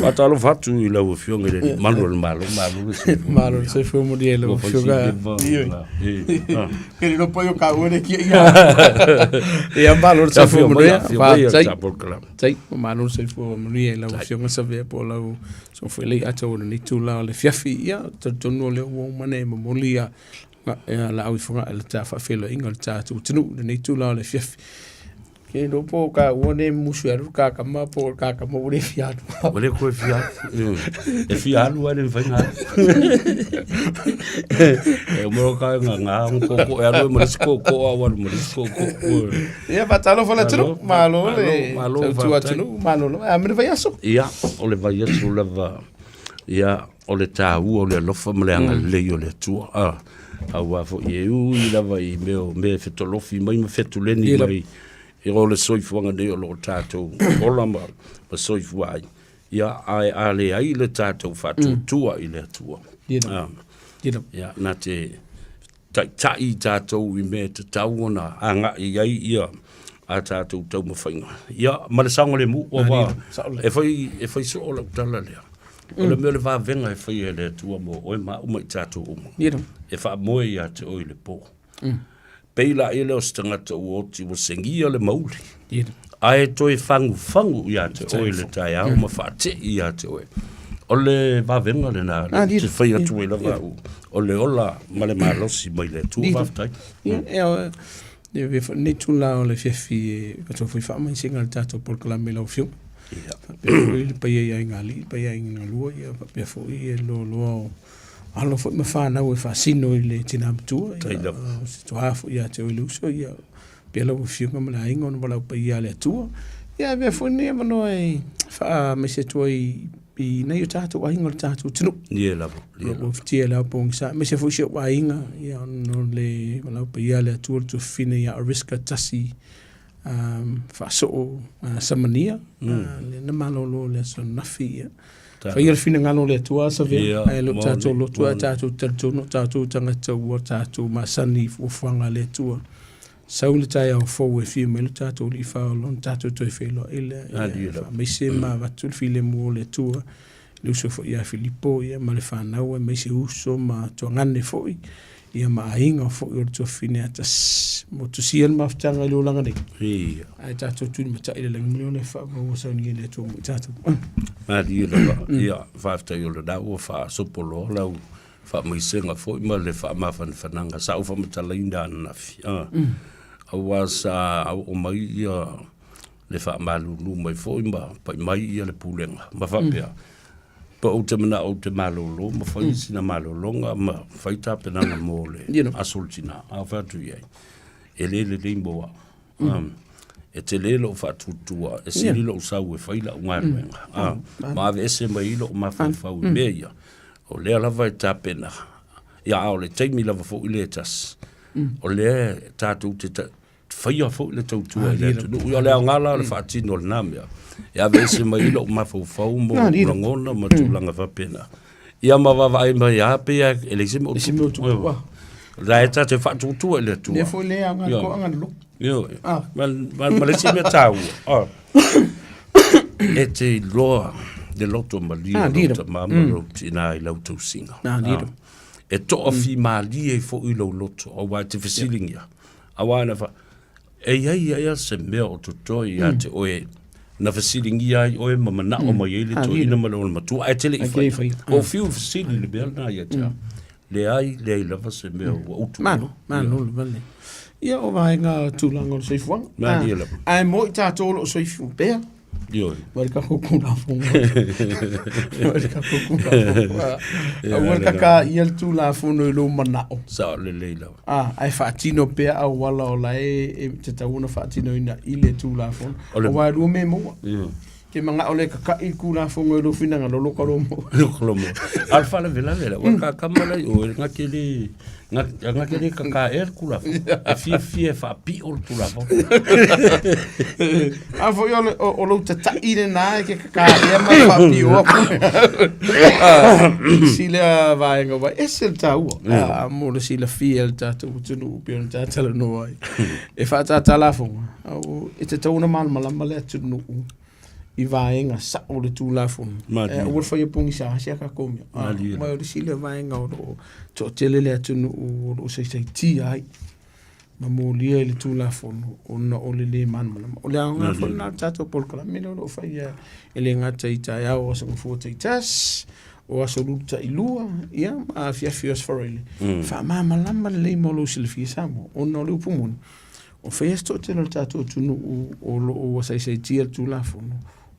Faatalofa atu i lau Afioga i le Alii Malu o le Malo, malo le soifua. Malo le soifua manuia i lau Ua fai si Afioga. leva Ioe. ona- eh, ah. Ke le lopo i o ka ua le kia ia. Ia malo le soifua Afio mai, manuia. afio mai Faafetai. ta polokalame. Tai, ua malo le soifua manuia i lau Afioga Savea po o lau soifua lelei ata o lenei itula o le afiafi. Ia, talitonu o lea ua uma ona e momoli ia laau i Fogaa i le ta faafeiloaiga o le tatou atunuu i lenei itula o le afiafi. Ke iloa po o taua nei musu e alu le kakama po o le kakama ua le fia alu. Ua le toe fia alu. E fia alu ae le mafai ona alu. E uma loa ka nga koko e alu ai ma le isi koko a ua alu ma le isi koko. Ia faatalofa le atunuu, malo le Malo, tautua faafetai. atunuu, malo lava. A mea le vaiaso. Ia, o le vaiaso lava, ia, o le taua o le alofa ma le agalelei o le Atua. Ah, aua foi e ui lava i mea o mea e fetolofi mai ma fetuleni Ia lava. mai i o le soifuaga nei o lo o tatou ola ma soifua ai. Ia, ae a leai le tatou faatuatua i le Atua. Ia lava. Ah, Ia lava. ia, na te taitai i tatou i mea e tatau ona agai i ai ia a tatou taumafaiga. Ia, ma le saogalemu, aua e fai, e fai soo lau tala lea. O le mea o le vavega e faia e le Atua mo oe ma au ma i tatou uma. E faamoe ia te oe i le po. Pei laia lea o se tagata ua oti ua segia le mauli. Ae toe fagufagu ia te oe i le taeao ma faatei ia te oe. O le vavega lena Ah, te fai atu ai lava au, o le ola ma le malosi mai le Atua. Faafetai. Ia, e avea foi lenei itula o le afiafi e avatu foi faamaisega i le tatou polokalame i lau Afioga. Faapea foi le paia i aiga alii, le paia i aiga galua, ia faapea foi le loaloa o alo foi ma fanau e faasino i le tina matua. Ia, o se toa foi ia te oe le uso, ia pea lau Afioga ma le aiga ona valaau paia a le Atua. Ia avea foi lenei avanoa e faamaise atu ai i nai o tatou aiga o le tatou atunuu. Ia lava. Ia ua fitia le ao pogisa, aemaise foi si ou aiga, ia ona o le valaau paia a le Atua le tuafafine ia Ariska Tasi Faasoo Samania, lea na malolo i le aso ananafi. Ia faia le finagalo o le Atua Savea, ae le o tatou lotu ae tatou talitonu o tatou tagata ua tatou masani i fuafuaga a le Atua. Sau le taeao fou e fia mai lo tatou Alii Faaola ona tatou toe feiloai lea. Ia faamaise ma avatu le filemu o le Atua le uso foi ia Filipo ia ma le fanau aemaise uso ma tuagane foi ia ma aiga foi o le tuafafine a tasi motusia le mafutaga i le olaga nei. Ia. Ae tatou tulimatai i le lagi ma le faamaua saunia e le Atua mo i tatou. Malie lava. Ia, faafetai o lena ua faasopoloa lau faamaisega foi ma le faamafanafanaga sa ou faamatalaina ananafi. Ah. Aua sa oo mai ia le faamalulu mai foi ma pai mai ia le pulega ma faapea, pa ou te manao ou te malolo ma fai sina malologa ma fai tapenaga mo le aso o le tina. A ou fai atu i ai, e le lelei mo au. E tele lou faatuatua, e sili lou sau e fai lau galuega, ma aveese mai ai lou mafaufau i mea ia. O lea lava e tapena, ia a o le taimi lava foi lea e tasi, o lea tatou te faia foi le tautua i le atunuu. Ia o le aoga la o le faatino o lena mea, e aveese mai ai lou mafaufau ma ou lagona ma tulaga faapena. Ia ma vaavaai mai lava pei lava e leai se mea o tupu. O la e tatou te faatuatua i le Atua. Lea foi le aoga le toaga le lotu. Ioe. Ma le isi mea taua, e te iloa le loto malie o lou tama ma lou tina i lau tausiga. E toafimalie ai foi lou loto, aua e te fesiligia. Aua na fa, e i ai ia se mea o totoe ia te oe na fesiligia ai oe ma manao mai ai le toeaina ma le olomatua, ae te le i faia. Ua ou fiu e fesili i le mea lena ia te au. Leai, leai lava se mea ua utu. Malo, malo lava le. Ia o vaega tulaga o le soifuaga. Malie lava. Ae mo i tatou o lo o soifua pea. Ioe. Mai le tatou Tulafono. Mai le tatou Tulafono. Aua le kakaia le Tulafono i lou manao. Sao lelei lava. Ah, ae faatino pea auala o la e tatau ona faatinoina i le Tulafono. Aua e lua mea e maua. Ke manao le kakaʻi le Tulafono i lou finagalo, loka lo maua. Loka lo maua. A o le faalavelave la, ua kakama la i o, na ke le, na ke le kaka ea le Tulafono. E fiafia e faapio le Tulafono. A foi o, o, o lou tataʻi lena e ke kaka ea ma e faapio aku. Si lea vaega ua ese le taua. Ah, mo le silafia e le tatou atunuu pei ona tatalanoa ai. E faatatalafoga, e tatau ona malamalama le atunuu. i vaega sa'o o le Tulafono. Malie. Ae aua le faia pogisa se a tatou mea. Ah, Malie. ma o le isi lea vaega o lo o toatele le atunuu o lo o saisaitia ai ma molia i le Tulafono ona o le lē malamalama. O le aoga foi lena o le tatou polokalame lea o lo o faia e le gata i taeao o aso Gafua taitasi, o aso Lulu tailua, ia ma afiafi o aso Faraile, faamalamalama lelei mo lou silafia Samoa, ona o le upu moni, O fea se toatele o le tatou atunuu o lo o ua saisaitia le Tulafono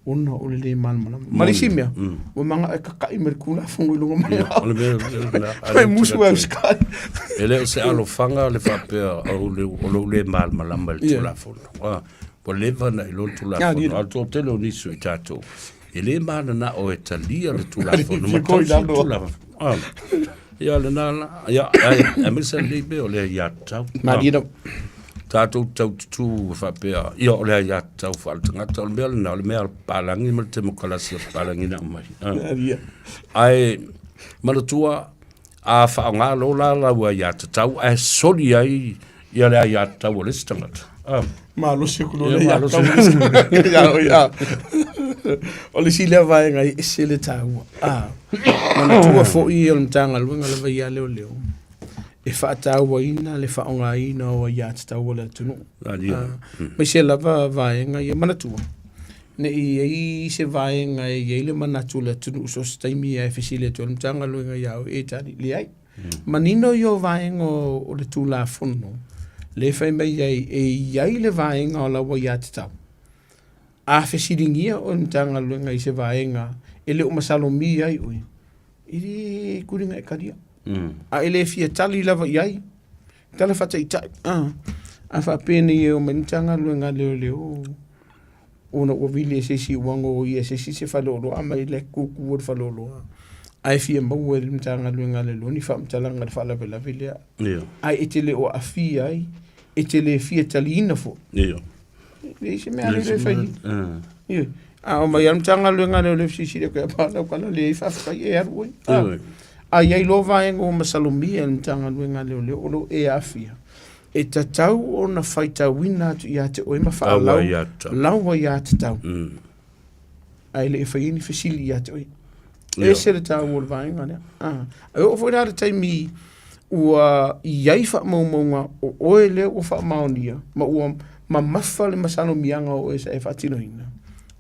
ona o le lē malamalama. Ma le isi mea, ua manao e kakaʻi mai le Tulafono i luga mai O le mea lena, a Mai lea musu ou ai te usikai. E le o se alofaga le faapea o le o lou le malamalama i le Tulafono. Ah, ua leva ona iloa le Tulafono, a o le toatele o nisi o i tatou, e le mananao e talia le Tulafono ma tausi le Tulafono. Ah, ia lena la, ia, ae, aemaise lenei mea o le aiatatau. Malie lava. Tatou tau tutū faapea, ia o le aiatatau faaletagata, o le mea lena, o le mea a le papalagi ma le temokalasi a papalagi na aumai. Ah. Malie. Ae manatua, a faaaoga loa la lau aiatatau ae soli ai ia le aiatatau a le isi tagata. Ah. Malosi aku loa Ia, le ia malosi. tau le ia, o ia. O le isi lea vaega e ese le taua. Ah. Manatua foi o le Matagaluega lava ia leoleo e faatauaina le faaaogaina o aiatatau a le atunuu. Malie. Ah, aemaise lava vaega ia manatua ne i i ai se vaega e i ai le manatu o le atunuu so o se taimi e fesili atu ai le Matagaluega ia oe e tali, leai. Manino ia o vaega o le Tulafono lea e fai mai ai e i ai le vaega o lau aiatatau. A fesiligia oe e le Matagaluega i se vaega e le o masalomia ai oe, e le tuliga e talia. A e le fia tali lava i ai, tala faataitai, a faapea nei e omai le Matagaluega a Leoleo ona ua vili e se isi ua goia e se isi se faleoloa mai le kuku o le faleoloa ae fia maua e le Matagaluega a Leoleo ni faamatalaga i le faalavelave lea. Ae e te le o aafia ai, e te le fia taliina foi. E leai se mea lea e fai. Ioe. A omai lava le Matagaluega a Leoleo e fesilisili atu ai, pa lau tala leai faafetai e alu oe. A i ai loa vaega ua masalomia e le Matagaluega a Leoleo o lo o e aafia, e tatau ona faitauina atu ia te oe ma faalau lau aiatatau. Ae le i faia ni fesili ia te oe. Ese le taua o le vaega lea. Ah. E oo foi la le taimi ua i ai faamaumauga o oe lea ua faamaonia ma ua mamafa le masalomiaga o oe sa e faatinoina,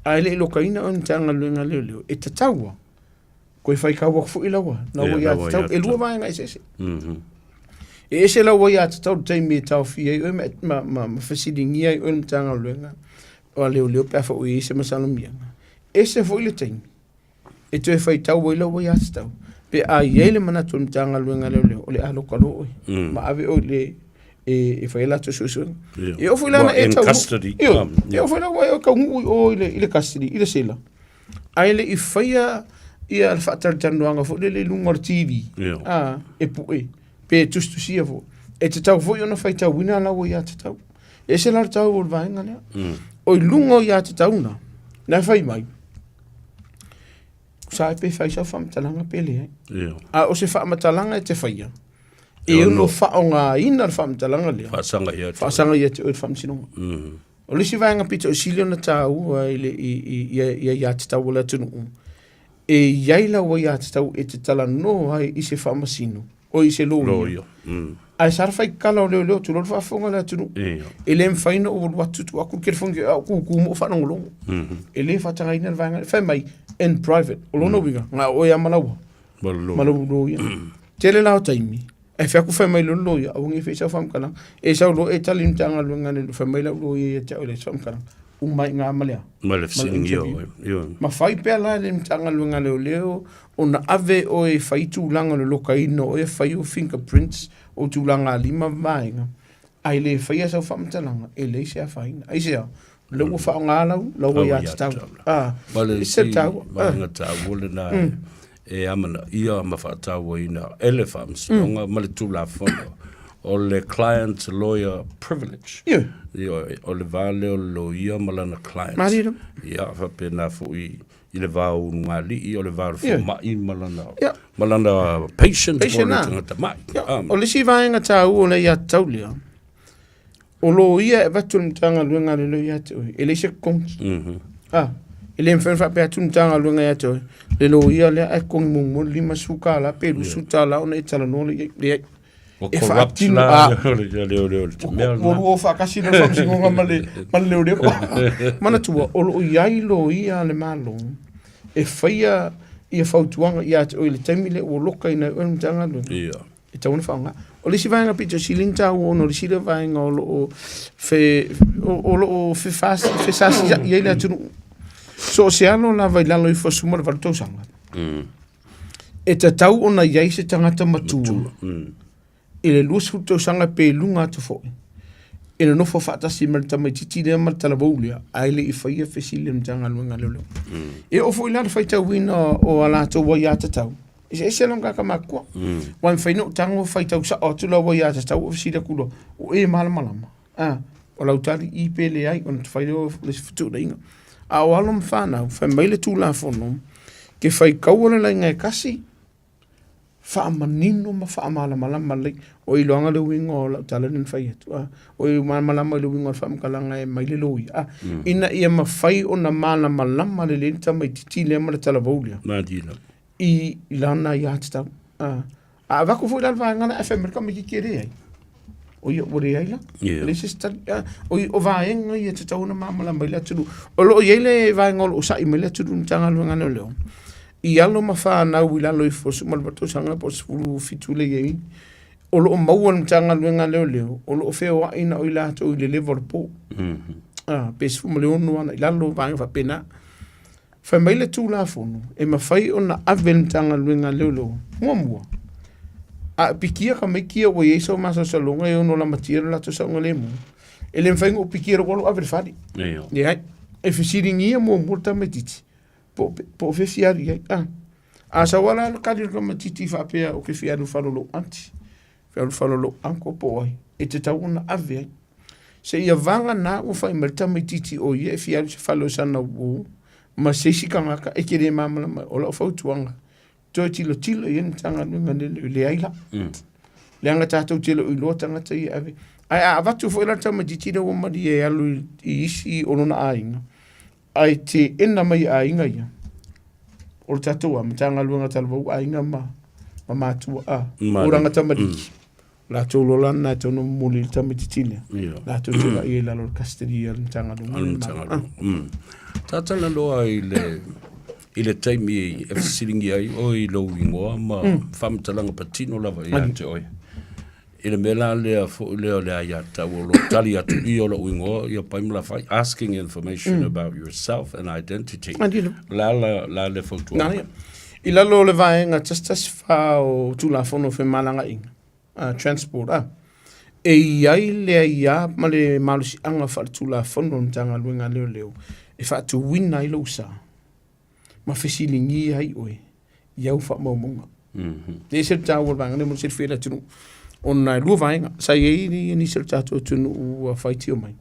ae le i lokaina oe e le Matagaluega a Leoleo, e tatau lava Koe faitau atu foi lau lau aiatatau. E lua vaega eseese. E ese lau aiatatau i le taimi e taofia ai oe ma, ma, ma, ma fesiligia ai oe le Matagaluega a Leoleo pe a foi ua i ai se masalomiaga. Ese foi le taimi e toe faitau ai lau aiatatau pe a i ai le manatu o le Matagaluega a Leoleo o le a loka loa oe ma ave oe i le e, e fai ai latou suesuega. E oo foi la na e in taunuu. custody. Ioe, e oo foi la ua e taunuu i o i le, i le custody, i le sela. Ae le i faia ia le faatalatalanoaga foi lele i luga o le TV, a, e pue, pe tusitusia foi. E tatau foi ona faitauina lau aiatatau. E ese la le tau o le vaega lea. O i luga o aiatatau na, na e fai mai, sa e pe fai sau faamatalaga pe leai. A o se faamatalaga e te faia, e ono faaaogaina le faamatalaga lea, Faasaga ia te oe. faasaga ia te oe i le faamasinoga. O le isi vaega pito sili ona taua i le i i i i aiatatau a le atunuu, e i ai lau aiatatau e te talanoa ai i se faamasino, o i se loia. Loia. Ae sa le faikala o leoleo, tulou le faafofoga a le atunuu. E le mafai ona ou alu atu tuu atu le telefoni au kuku ma ou faalogologo. E le faatagaina le vaega lea. Fai mai, in private. O lona uiga, na o oe lava ma lau ma lou loia. Tele la o taimi, E fai atu fai mai loa le loia, aua ne i fai sau faamatalaga. E sau loa e tali i le Matagaluega a le fai mai lau loia ia te au e leai se faamatalaga. Uma ai i ina ma le a? Ma le fesiligia oe. Ioe. Ma fai pea la e le Matagaluega a Leoleo ona ave oe e fai tulaga o le lokaina o oe, fai ou fingerprints, ou tulaga lima ma vaega, ae le faia sau faamatalaga, e leai se afaina. Aisea? O lea ua faaaoga lau, lau aiatatau. Ah, Ma le e se isi taua. Ah, vaega taua lena e amanaia ma faatauaina e le Faamasinoga ma le Tulafono o le client lawyer privilege. Ioe. Ioe, o le va lea o le loia ma lana client. Malie lava. Ia, faapena foi i le va o ulugalii, o le va o le Ioe. fomai ma lana, Ia. ma lana patient, po o Patient le lava. tagata mai. Ia, Ah, o le isi vaega taua o le aiatatau lea, O loia e avatu e le Matagaluega a Leoleo ia te oe, e leai se totogi. Ah, E le mafai ona faapea atu le Matagaluega ia te oe, le loia lea ae totogi muamua le $50 pe $20 ona e talanoa lea i ai. Leai. Ua E corrupt faatino, la a, le leoleo i le mea ua lena. lua o faatasi le faamasinoga ma le ma le leoleo. Manatua, o lo o i ai loia a le Malo e faia ia fautuaga ia te oe i le taimi lea ua lokaina ai oe e le Matagaluega. Ia. E tatau ona faaaoga. O le isi vaega pito sili ona taua ona o le isi lea vaega o lo o fe, o lo o fesasiai ai le atunuu. So o se alo lava i lalo ifo o 18 tausaga, e tatau ona i ai se tagata matua i le 20 tausaga pe i luga atu foi e nonofo faatasi ma le tamaitiiti lea ma le talavou lea, ae le i faia fesili a le Matagaluega a Leoleo. E oo foi la le faitauina o a latou aiatatau, eseese la tagata matutua. Aua e mafai ona ou tago faitau sao atu lau aiatatau ou fesili atu loa, o e malamalama? A, o lau tali i pe leai ona fai lea o le isi fetuunaiga. A o alo ma fanau, fai mai le Tulafono, ke faitaua le laina e tasi, faamanino ma faamalamalama lelei. O iloaga le uiga o lau tala lea na fai atu, a, o i malamalama i le uiga o le faamatalaga e aumai le loia, a, ina ia mafai ona malamalama lelei le tamaitiiti lea ma le talavou lea i lana aiatatau. A, a avatu foi la le vaega lea ae fai mai le tamaitiiti e leai, o ia ua leai la, e leai se isi tali. A, o vaega ia e tatau ona malamalama ai le atunuu. O lo o i ai le vaega o lo o sa'i mai le atunuu i le Matagaluega a Leoleo, i alo ma fanau i lalo ifo o le 18 tausaga po o le 17 lea e i ai, o lo o maua e le Matagaluega a Leoleo, o lo o feoai na o i latou i le leva o le po. A, pe 16 agai i lalo, vaega faapena. Fai mai le Tulafono, e mafai ona ave e le Matagaluega a Leoleo, muamua, a pikia tamaiti ia ua i ai sau masalosaloga e ono lamatia lo latou saogalemu, e le mafai ona ou pikia lou alu ave i le fale. Leai. E fesiligia muamua le tamaitiiti po o fea e fia alu i ai. A, a sau lava la le tali o le tamaitiiti faapea ou te fia alu i le fale o lou aunty, fia alu i le fale o lou uncle po o ai, e tatau ona ave ai. Seia vagana ua fai mai le tamaitiiti o ia e fia alu i se fale o sana uo ma se isi tagata e te le malamalama ai. O lau fautuaga, toe tilotilo i ai le Matagaluega lea, leai la. Leaga tatou te le o iloa tagata ia e ave. Ae a avatu foi la le tamaitiiti lea ua malie e alu i isi o lona aiga, ae teena mai e aiga ia, o le tatou a Matagaluega Talavou aiga ma ma matua a tulaga tamaliki latou lola na e tonu momoli i le tamaitiiti lea latou te vaai ai i lalo o le custody a le Matagaluega A le Matagaluega. Tatala loa i le i le taimi e fesiligia ai oe i lou igoa ma faamatalaga patino lava ia te oe. I le mea la lea foi lea o le aiatatau o lo o tali atu i o lou igoa ia pai ma lafai, asking information about yourself and identity. O le a la, la le fautuaga? Nā ia. I lalo o le vaega 114 o Tulafono o Femalagaaiga, Transport, a, e i ai le aiā ma le malosiaga faaletulafono o le Matagaluega a Leoleo e faatuina ai lou sa ma fesiligia ai oe i au faamaumauga. E ese le taua o le vaega lea mo le silafia e le atunuu, ona e lua vaega. Sa i ai nisi o le tatou atunuu ua faitio mai,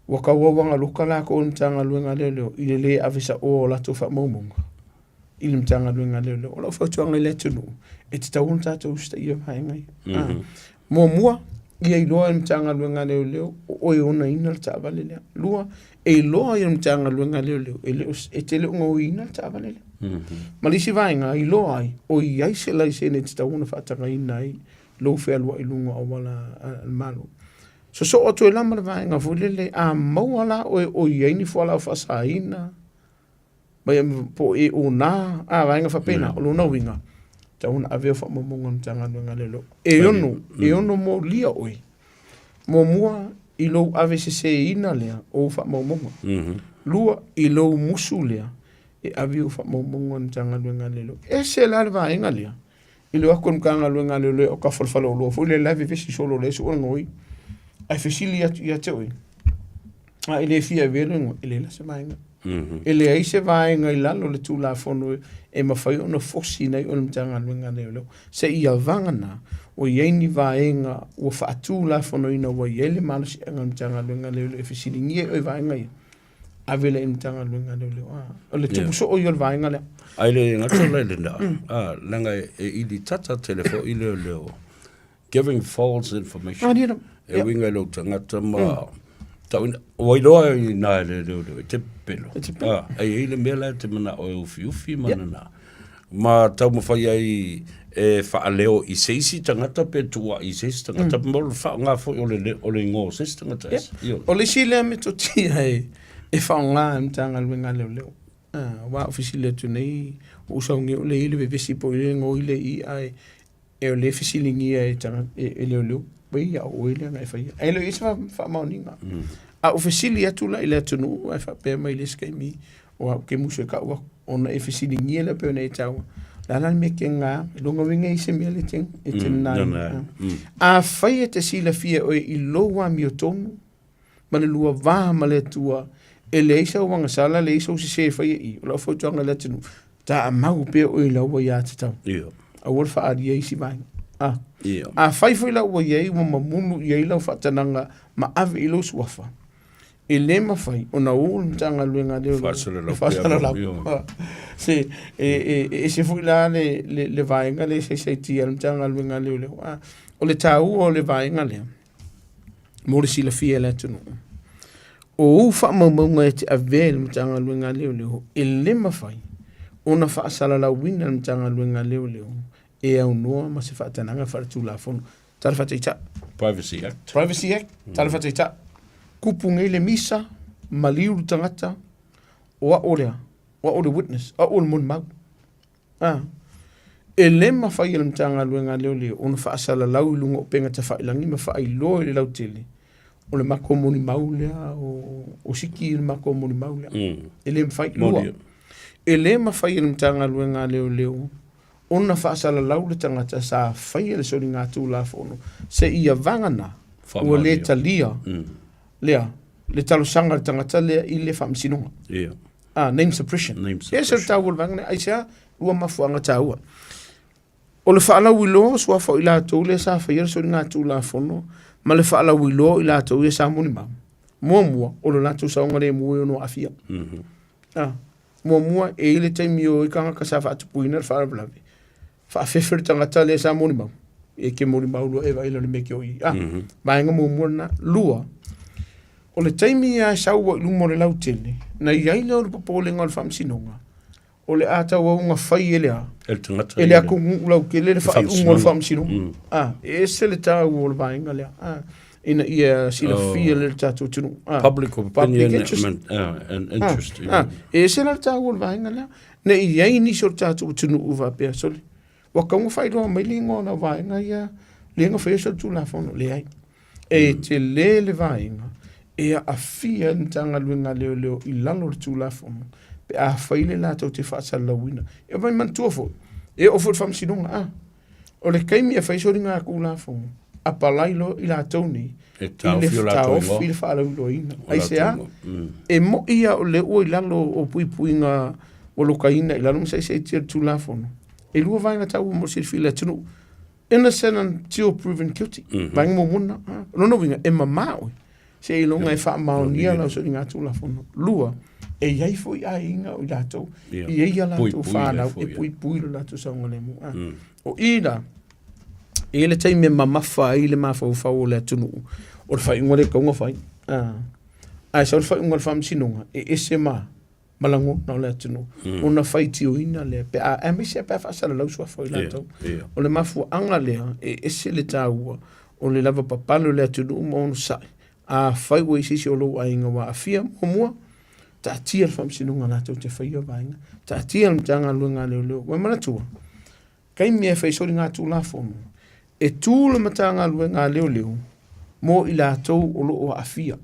ua tauauagaloka latou i le Matagaluega a Leoleo i le le ave saoa o latou faamaumauga i le Matagaluega a Leoleo. O lau fautuaga i le atunuu, e tatau ona tatou usitaia vaega ia. Muamua, ia iloa e le Matagaluega a Leoleo o oe e onaina le taavale lea. Lua, e iloa e le Matagaluega a Leoleo e le o, e te le o gaoiina le taavale lea. Ma le isi vaega, iloa ai o i ai se laisene e tatau ona faatagaina ai lou fealuai i luga o auala a le Malo. Sosoo atu ai la ma le vaega foi lele, a maua la oe o i ai ni fualaau faasaina, mai po o e ona, a vaega faapena, o lona uiga, tatau ona ave au faamaumauga a le Matagaluega a Leoleo. E ono, e ono molia oe, muamua i lou aveseseina lea o ou faamaumauga. Lua, i lou musu lea e ave ou faamaumauga a le Matagaluega a Leoleo. E ese la le vaega lea i le o atu o le Matagaluega a Leoleo o tafa o le faleoloa foi lea la e vevesi solo lea e sue le gaoi ae fesili atu ia te oe, a e le fia avea le gaoi, e leai la se vaega. E leai se vaega i lalo o le Tulafono e mafai ona fosiina ai oe e le Matagaluega a Leoleo. Seia vagana ua i ai ni vaega ua faatulafonoina ua i ai le malosiaga o le Matagaluega a Leoleo e fesiligia ai oe i vaega ia, ave lea i le Matagaluega a Leoleo. A, o le tupu soo ia o le vaega lea. Ae le gata la i lena, a, leaga e ili tata tele foi leoleo giving false information. Ah, E uiga i lou tagata ma Tauina, ua iloa i nā e le leoleo, e te pepelo. E te pepelo. Ah, e i ai le mea la e te manao e ufiufi ma yeah. nana. Ma taumafai ai e faaleo i se isi tagata pe tuuaʻi i se isi tagata, mm. mo le faaaoga foi o le, o le igoa o se isi tagata yeah. ese. O le isi lea metotia e, e faaaoga e Matagaluega a Leoleo. Ah, aua o fesili atu nei, ua ou saunia o le i le vevesi po i le ngoi le i ae e o le fesiligia e tagata e leoleo, wei ia o oe lea na e faia. Ae le o i ai se faamaoniga. A ou fesili atu la i le atunuu ae faapea mai le isi taimi, o au ke musu e kau aku, ona e fesiligia lea pei ona e taua. O le a la le mea ke ngā, lona uiga e i se mea le te, e te nai. Afai e te silafia oe i lou amiotonu, ma le lua va ma le Atua, e leai sau agasala, leai sou sesē e faia i i. O lau fautuaga i le atunuu, taamau pea oe i lau aiatatau. Ia. Aua le faaalia isi vaega. Ah. Ia. Afai foi la ua i ai, ua mamulu i ai lau faatanaga ma ave i lou suafa, e le mafai ona o le Matagaluega a Leoleo Faasalalau e faasalalau. pea. Se, e, e, e ese foi la le, le, le vaega lea e saisaitia e le Matagaluega a Leoleo. Ah. O le taua o le vaega lea, mo le silafia e le atunuu. O ou faamaumauga e te avea i le Matagaluega a Leoleo, e le mafai ona faasalalauina e le Matagaluega a Leoleo e aunoa ma se faatanaga faaletulafono. Tala faataitai. Privacy Act. Privacy Act, tala faataitai. Kupu nei le misa, maliu le tagata, o au lea, o au le witness, o au le molimau. A. E le mafai e le Matagaluega a Leoleo ona faasalalau i luga o upega tafailagi ma faailoa i le lautele o le matou molimau lea o, o Siki le matou molimau lea. E le mafai. Lua, e le mafai e le Matagaluega a Leoleo ona faasalalau le tagata sa faia le soligatulafono seia vagana ua le talia lea le talosaga a le tagata lea i le faamasinoga. Yeah. Ah, name suppression. Name suppression. E se le taua o le vaega lea, aisea, lua mafuaaga taua. O le faalauiloa o suafa o i latou lea sa faia le soligatulafono ma le faalauiloa o i latou ia sa molimau. Muamua, o le latou saogalemu e ono aafia. Mm -hmm. Ah, muamua, e i ai le taimi o ai tagata sa faatupuina le faalavelave, faafefe le tagata lea sa molimau, e ke molimau loa e vaai loa i le mea ke o i. Ah, mm -hmm. vaega muamua lena. Lua, o le taimi lava e sau ai i luma o le lautele, na i ai lea o le popolega o le faamasinoga, o le a tauauga fai e le a? E le tagata. E le atunuu lautele le faaiuga o le faamasinoga. Ah, e ese le taua o le vaega lea. Ah, ina ia silafia oh. le tatou atunuu. Ah, public opinion and, and interest. Ah, ah, e ese la le taua o le vaega lea. Ne i ai nisi o le tatou atunuu faapea, sole, ua tatau ona faailoa mai le igoa o lau vaega ia, lea na faia solitulafono. Leai. E tele le vaega e aafia ai le Matagaluega a Leoleo i lalo o le Tulafono pe afai le latou te faasalalauina. E vai manatua foi, e oo foi i le Faamasinoga, a, o le taimi e fai soligatulafono, apalai loa i latou nei E taofi o latou igoa. Taofi le faalauiloaina. Aisea? E moi lava o lea ua i lalo o puipuiga ua lokaina i lalo ma saisaitia le Tulafono. E lua vaega taua mo le silafia i le atunuu. Innocent until proven guilty. Vaega muamua lena. O lona uiga, e mama oe seiloga e faamaonia lau soligatulafono. Lua, e i ai foi aiga o i latou, e i ai a latou fanau e puipui lo latou saogalemu. O i la, e i ai le taimi e mamafa ai le mafaufau o le atunuu, o le faaiuga lea e tatau ona fai. Ae sau le faaiuga a le faamasinoga, e ese ma ma lagona o le atunuu, ona faitioina lea pe a, aemaise pe a faasalalau suafa o i latou. O le mafuaaga lea e ese le taua o le lavapapale o le atunuu ma onosai, afai ua i ai se isi o lou aiga ua aafia, muamua, taatia le faamasinoga latou te faia vaega, taatia le Matagaluega a Leoleo. Ua e manatua, taimi e fai soligatulafono, e tu le Matagaluega a Leoleo mo i latou o lo o aafia.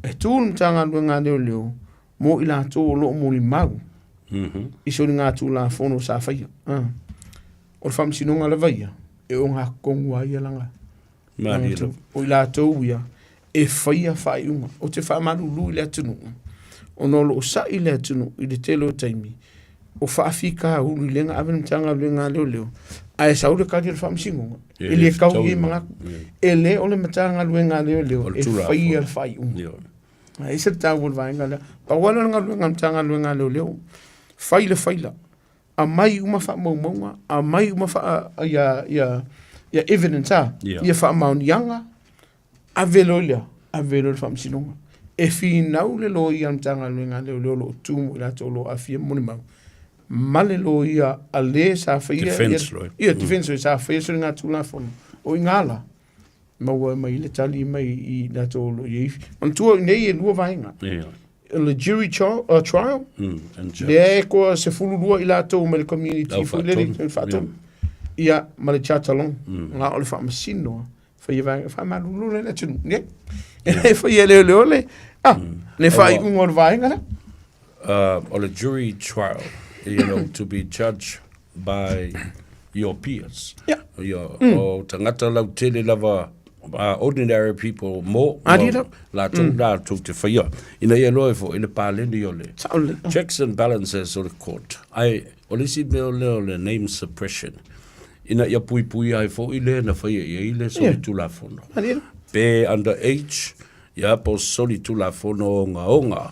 E tu le Matagaluega a Leoleo mo i latou o lo o molimau i soligatulafono sa faia. O le faamasinoga lava ia, e ogatotonu ai ia lana O i latou ia e faia faaiuga. Ou te faamalulu i le atunuu, ona o lo o sa'i le atunuu i le tele o taimi, o faafitauli lea na ave le Matagaluega a Leoleo, ae sau le tali a le Faamasinoga, e le tau i ai manatu. E le o le Matagaluega a Leoleo e faia le faaiuga. E ese le taua o le vaega lea. Pau lava lea o le galuega a le Matagaluega a Leoleo, fai le faila, aumai uma faamaumauga, aumai uma faa, ia, ia, ia evidence, a, ia faamaoniaga, ave loa lea. Ave loa i le Faamasinoga. E finau le loia a le Matagaluega a Leoleo o lo o tu mo i latou o lo o aafia ma molimau, ma le loia a le sa faia Defense lawyer. Ia, defense lawyer sa faia soligatulafono. O i ina la, maua mai le tali mai i latou o lo o i ai. Manatua o i inei e lua vaega. O le jury trial, And judge. lea e toa 12 i latou mai le community Lau foi lele, faatonu. faatonu. Ia, ma le chatalon. Na o le faamasino faia vaega faamalulu le atunuu nei. E faia leoleo le, le faaiuga o le vaega lea. O le jury trial, to be judged by your peers. Ia, o tagata lautele lava, ordinary people mo, latou latou te faia. Ina ia iloa ai foi le paleni o le checks and balances o le court. Ae o le isi mea lea o le name suppression, ina ia puipuia ai foi le na faia i ai le solitulafono. Pe under age, ia po o solitulafono ogaoga,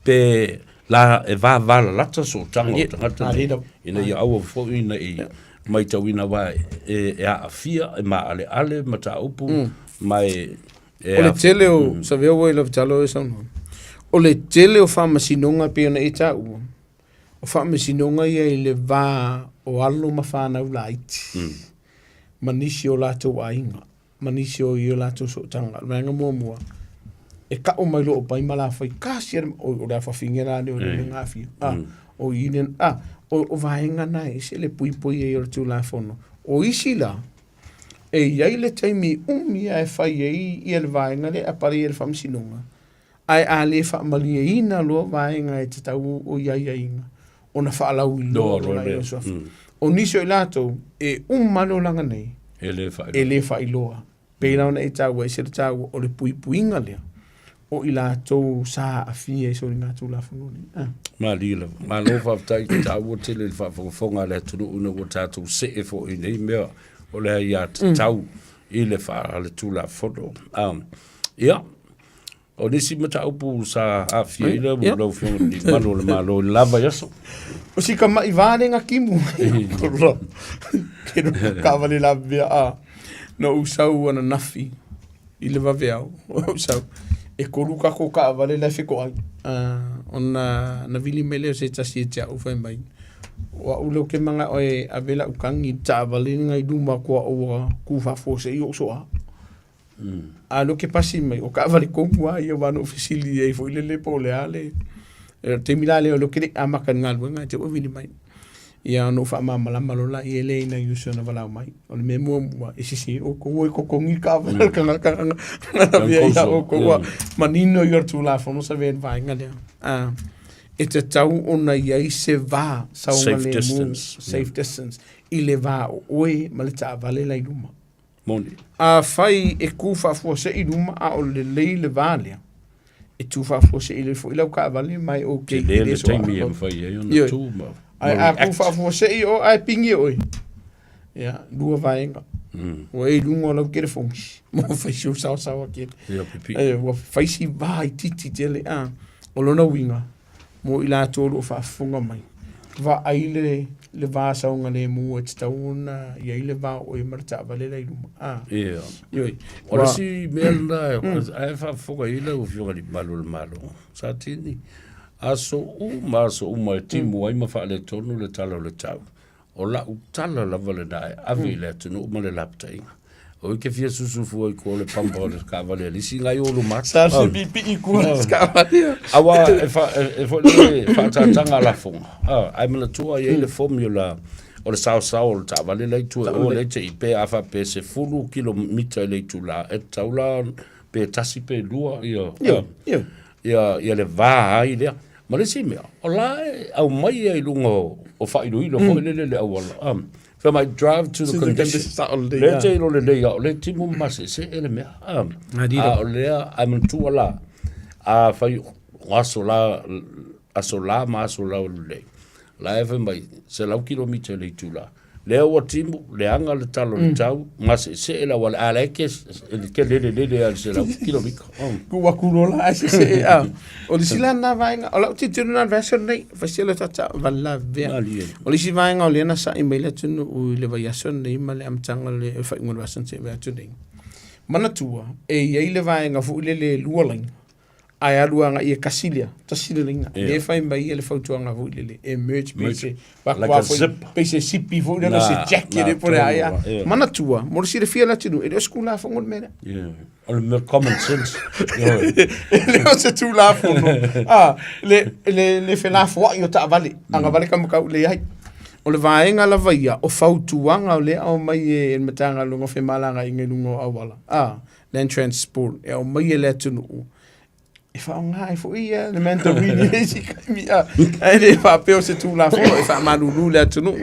pe la e vavalalata sootaga o tagata nei, ina ia aua foi ne i maitauina aua e aafia, e maaleale mataupu ma e O le tele o, Savea ua i lau tala e saunoa, o le tele o faamasinoga pei ona e taua, o faamasinoga ia i le va o alo ma fanau laiti, ma nisi o latou aiga, ma nisi o i o latou sootaga. O le vaega muamua, e ka'u mai loa o pai ma lafai, kasi ana, oi, o le afafine la lea o le mm. gafia. Ah, o i le, ah, o vaega na e ese le puipui ai o le Tulafono. O isi la, e i ai le taimi umi lava e fai ai ia le vaega lea e apalai ai le faamasinoga, ae a le faamalieina loa vaega e tatau o i aiaiga, ona faalauiloa loa lea o suafa. O nisi o i latou, e uma le olaga nei, e le faailoa. E le faailoa. Pei la ona e taua, e ese le taua o le puipuiga lea o i latou sa aafia i soligatulafono nei. Ah. Malie lava. Malo faafetai, taua tele le faafogafoga a le atunuu ina ua tatou see foi i nei mea o le aiatatau i le faaletulafono. Ia, O nisi mataupu sa aafia ai lau lau Afioga i le Malu o le Malo i le la vaiaso. O si kama'i vā le ngatimu. Ke no kaavale la mea a. Na ou sau ananafi i le vaveao. Ou sau e tolu tatou kaavale la e fetoai. Ona na vili mai lea o se tasi ia te au fai mai, o au lea ou te manao e ave lau tagi i le taavale lena i luma atu au ua tu faafuasei ou soa. A o lea ou te pasi mai, o taavale tonu lava ia aua na ou fesili i ai foi lele po o le a le taimi la lea o lea ou te le i amata i le galuega ae te i ua vili mai. Ia ona ou faamalamalama loa lea lea i nai uso na valaau mai. O le mea muamua, e sese outou o e totogi le taavale a le tagata na lavea ia outou ua manino ia o le Tulafono sa avea i le vaega lea. E tatau ona i ai se va saogalemu, safe distance, i le va o oe ma le taavale la i luma. Moni. Afai e tu faafuasei i luma a o lelei le va lea, e tu faafuasei lelei foi lau taavale ma e okay Tele le taimi e mafai ai ona tu ma Ae a tu faafuasei o ae pigi oe, ia, lua vaega. Ua e i luga o lau telefoni ma fai si ou saosaoa tele. Ia pipii. Ua fai si va itiiti tele. O lona uiga, mo i latou o lo o faafofoga mai, vaai le, le va saogalemu e tatau ona i ai le va o oe ma le taavale la i luma. Ah. Ia. Ioe. O le isi mea lena ae faafofoga i ai lau Afioga i le Malu o le Malo, Satini, aso uma aso uma e timu ai ma faaletonu le tala o le tau. O lau tala lava lena e ave i le atunuu ma le lapataiga. O i ke fia susu fua i kua le pampa o le kaavale a le isi ngai o luma atu. Sa se pipii i kua le kaavale. Aua e fa, e foi le faataataga a lafoga. Ah, ae manatua i ai le formula o le saosao o le taavale la i tua i o le te i pe a faapea e 10 kilomita i le itula, e tatau la pe tasi pe lua ia, Ioe, ioe. ia le va ai lea. Ma le isi mea, o la e aumai ai i luga o faailoilo foi lele le auala. Fai mai, drive to the condition. Lea te ilo lelei a o lea timu ma masese le mea. A o lea, ae manatua la, a fai o aso la, aso la ma aso la o lelei, la e fai mai, 100 kilomita i le itula. Lea ua timu, leaga le tala o le tau, maseesee le auala, a o la e ke lele lele lava i le 100 kilomita. Tuu atu loa la ae sesee a. O le isi la lena vaega, o lau tilotilo lena i le vaiaso lenei, fai si o tatou taavale lavea. Malie. O le isi vaega o lea na sa'i mai le atunuu i le vaiaso lenei ma le amataga o le faaiuga o le vaiaso na tea atu nei. Manatua, e i ai le vaega foi lele e lua laina, ae alu agai e kasi lea, tasi le laina. Lea e fai mai e le fautuaga foi lele, e merge pe se, Like a zip. Pe se sipi foi lele, se jacket e po le aia. Manatua, mo le silafia e le atunuu, e le o se Tulafono le mea lea. Yeah. O le mea common sense. E le o se Tulafono. Ah, le, le, le felafoai o taavale, agavale ka makau leai. O le vaega lava ia, o fautuaga o lea e aumai e le Matagaluega o Femalagaaiga i luga o auala, ah, Land Transport, e aumai e le atunuu, e faaaoga ai foi ia le mandarin i le isi taimi, ah, ae le faapea o se Tulafono e faamalulu le atunuu.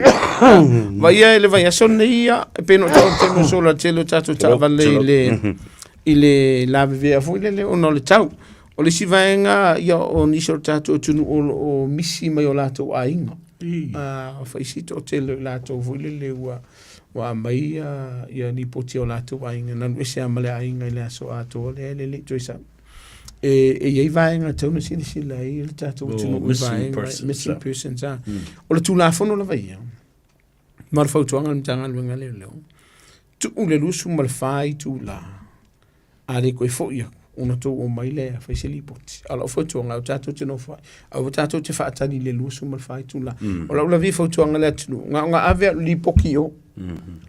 Vaia e le vaiaso lenei ia, e pei ona ou taua i le taimi ua sola i le tele o tatou taavale i le, i le lavevea foi lele ona o le tau. O le isi vaega ia o nisi o le tatou atunuu o lo o misi mai o latou aiga. Fai si toatele o i latou foi lele ua ua aumai ia, ia lipoti a o latou aiga, na alu ese lava ma le aiga i le aso atoa lea e le i toe sau. E, e i ai vaega e tatau ona silasila ai le tatou atunuu i missing vaega, persons, missing ah. persons, ah. O le Tulafono lava ia, ma le fautuaga a le Matagaluega a Leoleo, tuu le 24 itula, a le toe foi atu, ona outou omai lea e fai se lipoti. A o lau fautuaga, aua tatou te nofo ai, aua tatou te faatali i le 24 itula. O lau lava ia fautuaga i le atunuu, na ona ave lava o le lipoti i o,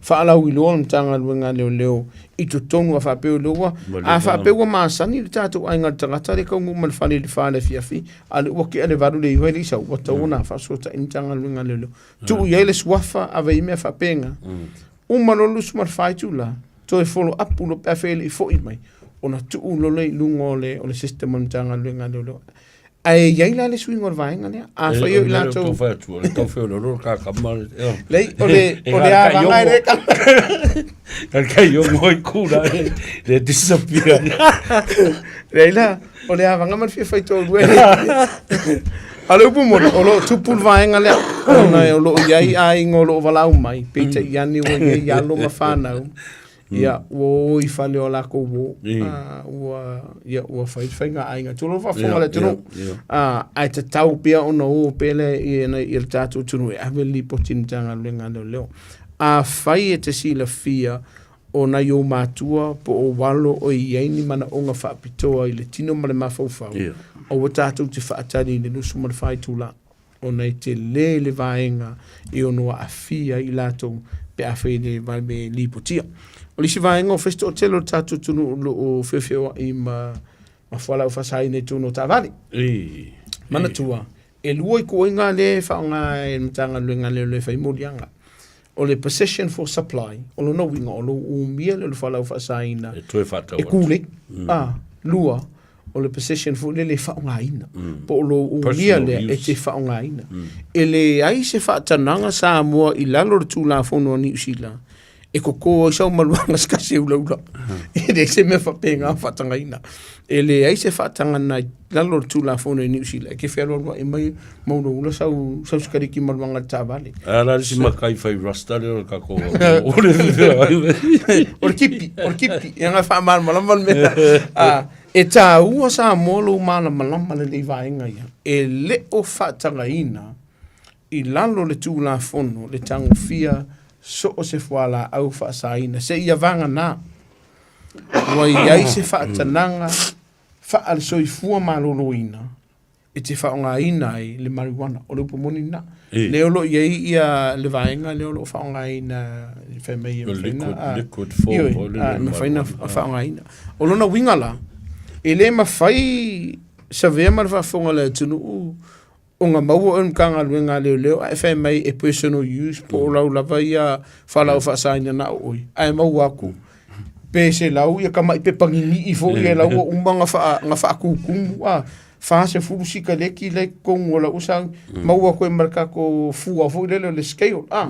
faalauiloa le Matagaluega a Leoleo i totonu a faapea o lea ua, a faapea ua masani le tatou aiga i le tagata lea e taunuu mai le fale i le 4 i le afiafi, a o lea ua tea le 8 i le 9 e le i sau, ua tatau ona faafesootai le Matagaluega a Leoleo. Tuu i ai le suafa, ave i ai mea faapena. Uma loa le 24 itula, toe follow up loa pe afai e le i foi mai, ona tuu loa lea i luga o le, o le system o le Matagaluega a Leoleo. Ae i ai la le suiga o le vaega lea. Afai o i latou... Tau fai atu, o le tau fai o le lolo ka kama. Lei, o le, o le avaga e le kama. Ka kai o ngoi kura, le disappear. Leai la, o le avaga ma le fia fai toalua. A o le upu moni, o lo o tupu le vaega lea, ona o lo o i ai aiga o lo o valaau mai, peitai ane ua i ai alo ma fanau, ia, ua o i fale o latou uo, ua, ia, ua fai le faiga aiga. Tulou le faafofoga a le atunuu, ae tatau pea ona o pea le, ia, ia le tatou atunuu e ave le lipoti i le Matagaluega a Leoleo. Afai e te silafia o nai ou matua po o ou alo o i ai ni manaoga faapitoa i le tino ma le mafaufau, aua tatou te faatali i le 24 itula, ona e tele le vaega e ono aafia ai i latou pe afai e le vave lipotia. O le isi vaega o fai si toatele o le tatou atunuu o lo o feofeoai ma ma fualaau faasaina i totonu o taavale. Manatua, e lua ituaiga lea e faaaoga e le Matagaluega a Leoleo e fai moliaga. O le possession for supply, o lona uiga o lou umia lea o le fualaau faasaina E toe faatau e atu. kūlei. A, lua, o le possession foi lele e faaaogaina. Po o lou umia Personal lea e use. te faaaogaina. E leai se faatanaga Samoa i lalo o le Tulafono a Niu Sila e koko ai sau maluaga se tasi e ulaula. E leai se mea faapena o faatagaina. E leai se faatagana i lalo o le Tulafono i Niu Sila e te fealualuai mai ma ulaula sau, sau sikareti maluaga i le taavale. A la le si makai fai rasta lea o le tatou o le O le tipi, o le tipi, e aga faamalamalama le mea. Ah, e tāua Samoa lou malamalama lelei vaega ia. E le o faatagaina i lalo o le Tulafono le tagofia so o se fualaau faasaina seia vagana ua i ai se faatanaga faale-soifua maloloina e te faaaogaina ai le marijuana. O le upu moni lena. Lea o lo o i ai ia le vaega lea o lo o faaaogaina e fai mai e mafai ona, Liquid form ioe, foi lele e mafai ona marijuana. faaaogaina. O lona uiga la, e le mafai Savea ma le faafofoga a le atunuu Ona maua oe e le Matagaluega a Leoleo ae fai mai e personal use po o lau lava ia fualaau faasaina na o oe, ae maua atu pe 100 ia tamai pepa ninii foi ia la ua uma ona faa, ona faatutumu a, 40 sikaleti la e i totonu o lau sau, maua atu ai ma le tatou fua foi lele o le scale a.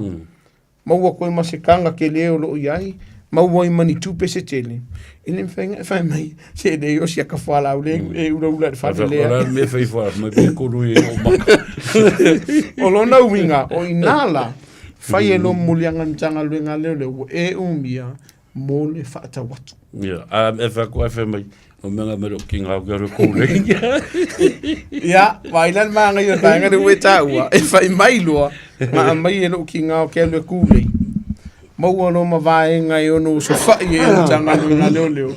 Maua atu ai ma se taga tele o lo o i ai, maua ai ma ni tupe se tele, e le mafai ona e fai mai, se leai o si ata fualaau lea e ulaula i le fale lea. O le a le mea e fai fua mai pe kulu i o maka. O lona uiga, o ina la, fai e lou moliaga i le Matagaluega lea o le ua e umia mo le faatau atu. Ia, a e fai atu, e fai mai, o mea nga mele o kinga au kia reo kūlei. Ia, vaai la le māngai o le vaega lea ua e taua, e fai mai loa, na aumai e lou kinga o ke alu e kūlei. Maua loa ma vaega e ono osofa'i ai le Matagaluega a Leoleo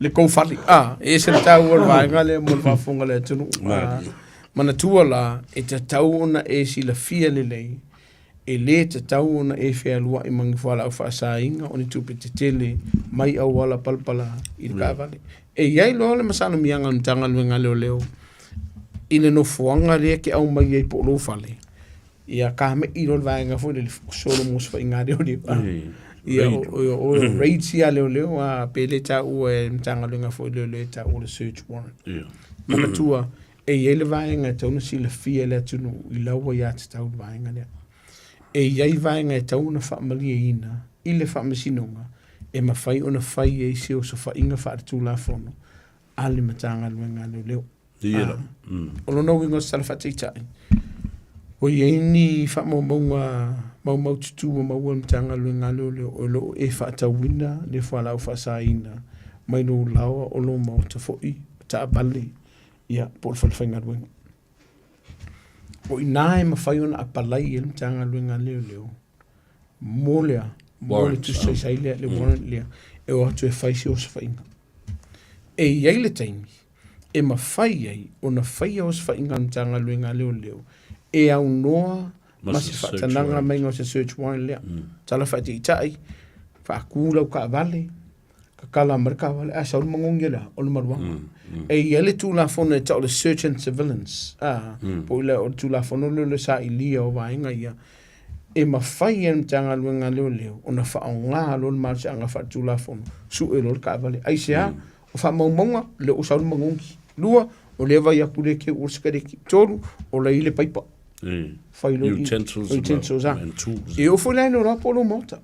le tou fale. A, e ese le taua o le vaega lea mo le faafofoga a le atunuu. A, manatua la, e tatau ona e silafia lelei, e lē tatau ona e fealua'i ma ni fualaau faasaina o ni tupe tetele mai auala palapala i le taavale. E i ai loa le masalomiaga a le Matagaluega a Leoleo i le nofoaga lea e te aumai ai po o lou fale, ia kame'i loa le vaega foi lele oso lo mosofaiga leoleo. Ia o raids ia leoleo a pe le taua e le Matagaluega foi leoleo e taua o le search warrant. Manatua e i ai le vaega e tatau ona silafia e le atunuu i lau aiatatau le vaega lea. E i ai vaega e tatau ona faamalieina i le faamasinoga e mafai ona fai ai se osofaiga faaletulafono a le Matagaluega a Leoleo. Ia la. O lona uiga o se tala faataitai, ua i ai ni faamaumauga maumaututu ua maua e le Matagaluega a Leoleo o lo o e faatauina le fualaau faasaina mai lou laoa o lou maota foi, o taavale, ia, po o le falefaigaluega. O i ina e mafai ona apalai ai le Matagaluega a Leoleo mo le a? Mo le tusi saisai lea, le warrant lea, e o atu e fai se osofaiga. E i ai le taimi e mafai ai ona faia osofaiga a le Matagaluega a Leoleo e aunoa ma se faatanaga maiga o se search warrant lea. Tala faataitai, faatu lau taavale, tatala mai le taavale, ae sau le manogi o le a? O le maluaga. E i ai le Tulafono e tau o le Search and Surveillance, a, po o le Tulafono lea o le sailia o vaega ia, e mafai e le Matagaluega a Leoleo ona faaaoga loa le malosiaga faaletulafono, sue loa le taavale. Aisea? O faamaumauga, o lea ua sau le manogi. Lua, o lea e vaai atu lea e teu le sikareti. Tolu, o la e i ai le paipa. Fai loa i- Utensils utensils, a. and tools. E oo foi la i le iloa po o lou maota.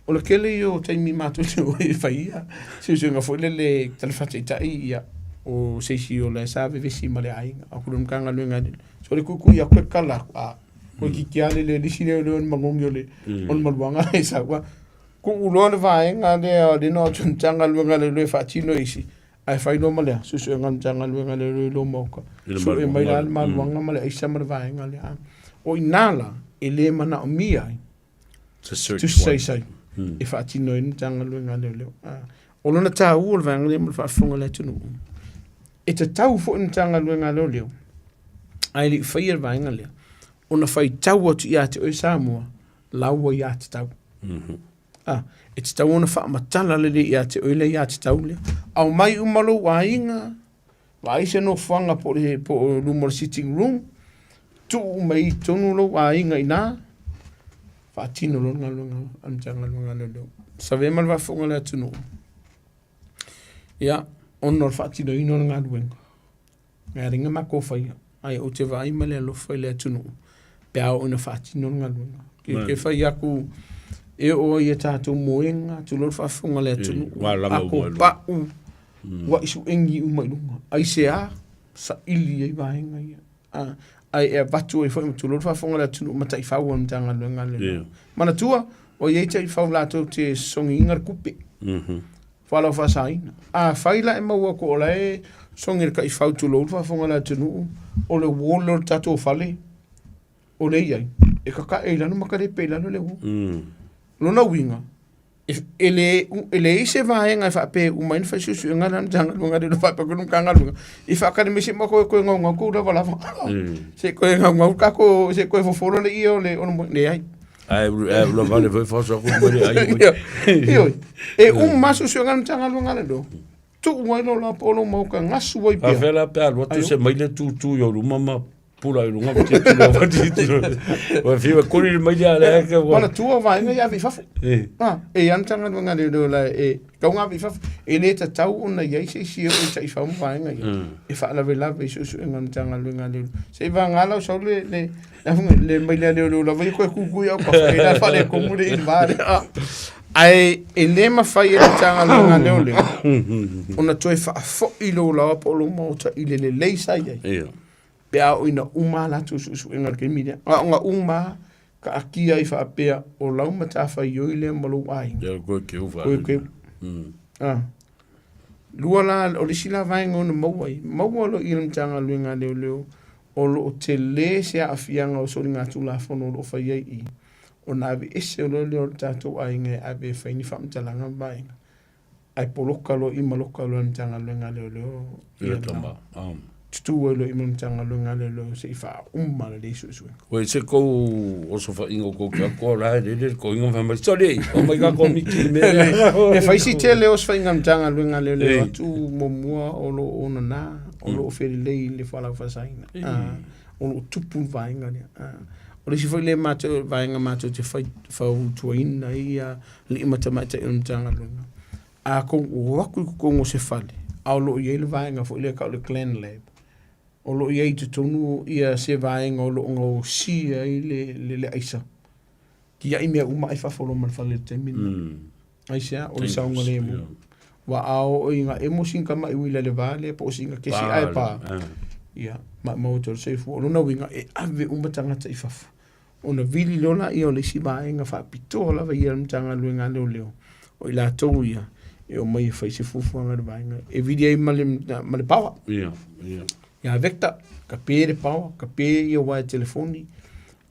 O le tele ia o taimi matou te o ai e fai ia suesuega foi lele tala faataitai ia o se isi o la e sa vevesi ma le aiga. A ku le Matagaluega e so le kuikui atu e kala atu, a toeitiiti lava le le lisi lea o le manogi o le o le maluaga e sau a. Tuu loa le vaega lea o le na o atu Matagaluega a Leoleo e faatino isi, ae fai loa ma le a? Suesuega a le Matagaluega a Leoleo i lou maota, sue mai la le maluaga ma le aisa ma le vaega lea. O i ina la e le manaomia ai tusi saisai e faatino ai le Matagaluega a Leoleo. O lona taua o le vaega lea mo le faafofoga a le atunuu, e tatau foi le Matagaluega a Leoleo ae le i faia le vaega lea, ona faitau atu ia te oe Samoa lau aiatatau. E tatau ona faamatala lelei ia te oe le aiatatau lea. Aumai uma lou aiga, vaai se nofoaga po o luma o le sitting room, tuu uma i totonu lou aiga i ina, faatino loa le galuega a le Matagaluega a Leoleo. Savea ma le faafofoga a le atunuu, ia, ona o le faatinoina o le galuega, e ala ai ona matou faia, ae ou te vaai ma le alofa i le atunuu pe a oo ina faatino le galuega. Ke fai atu e oo ai i a tatou moega, tulou le faafofoga a le atunuu, ato pau, ua'i suegi uma i luga. Aisea? Saili ai vaega ia. Ae e avatu ai foi ma tulou le faafofoga a le atunuu ma taifau a le Matagaluega a Leoleo. Manatua, ua i ai taifau latou te sosogiina le tupe. Fualaau faasaina. Afai la e maua atu o la e sogi le taifau tulou le faafofoga a le atunuu, o le wall o le tatou fale, o lea e i ai, e kakae i lalo ma kalepe i lalo le wall. Lona uiga, e leai se vaega e faapea e uma ai ona fai suesuega la a le Matagaluega a Leoleo faapea foi le Matagaluega e faatali mai se i matou toe gaugau tou lavalava se i toe gaugau tatou se i toe fofolo le ie o le leai. Ae ua vale foi faoso atu mai le ai. Ioe, e uma lava suesuega a le Matagaluega a Leoleo tuu ai loa la po o lou maota gasu ai pea. Afea la pe alu atu se maile tutu i ou luma ma pula i luga ma tilotilo ma tilotilo. Ua fiu e kuli mai ia le ke ua. Manatua vaega ia ave i fafo. Ah, e i ai le Matagaluega a Leoleo la e tatau ona ave i fafo. E le tatau ona i ai se isi e oo i taifau ma vaega ia e faalavelave i suesuega a le Matagaluega a Leoleo. Se i vagana lau sau le le le maile a leoleo lava ia toe kukui au kafa e la faaletonu le ili va lea. Ae e le mafai e le Matagaluega a Leoleo ona toe faafoi lou laoa po o lou maota i le lelei sa i ai. Pe a oo ina uma a latou suesuega i le taimi lea. Na ona uma lava taatia ai faapea o lau matafaioi lea ma lou aiga. Ia koe keu Koe keu. Lua la, o le isi la vaega ona maua ai, maua loa i le Matagaluega a Leoleo o lo o tele se aafiaga o soligatulafono o lo o fai ai i i. Ona aveese loa lea o le tatou aiga e ave e fai ni faamatalaga ma vaega, ae poloka loa i ma loka loa e le Matagaluega a Leoleo I le tama. Tutū ai loa i ma le Matagaluega a Leoleo se i faauma lelei suesuega. Oi se kou osofaiga o kou ke akoa la e lele le koiga ma fai mai, Sole, omai ka komiti i mea lea. E fai si tele o osofaiga a le Matagaluega a Leoleo atu muamua o lo o nana, o lo o felelei i le fualaau faasaina. O lo o tupu le vaega lea. O le isi foi lea matou, vaega matou te fai, fautuaina ai ia alii ma tamaitai o le Matagaluega, a tou o atu i totonu o se fale, a o lo o i ai le vaega foi lea e tau o le clan lab, o lo o i ai i totonu ia se vaega o lo o gaosia ai le aisa, tiai mea uma ai fafo loa ma le fale i le taimi lena. Aisea? O le saogalemu. Ua a oo ina emo sina tama'i uila i le va lea po o sina kesi ae pa, ia, maumau atu ai le soifua. O lona uiga, e ave uma tagata i fafo. Ona vili loa lea o le isi vaega faapitoa lava ia a le Matagaluega a Leoleo, o i latou ia e omai e fai se fuafuaga i le vaega lea. E vili ai ma le, ma le power. Ia Vector, kape le power, kape ia uaea telefoni.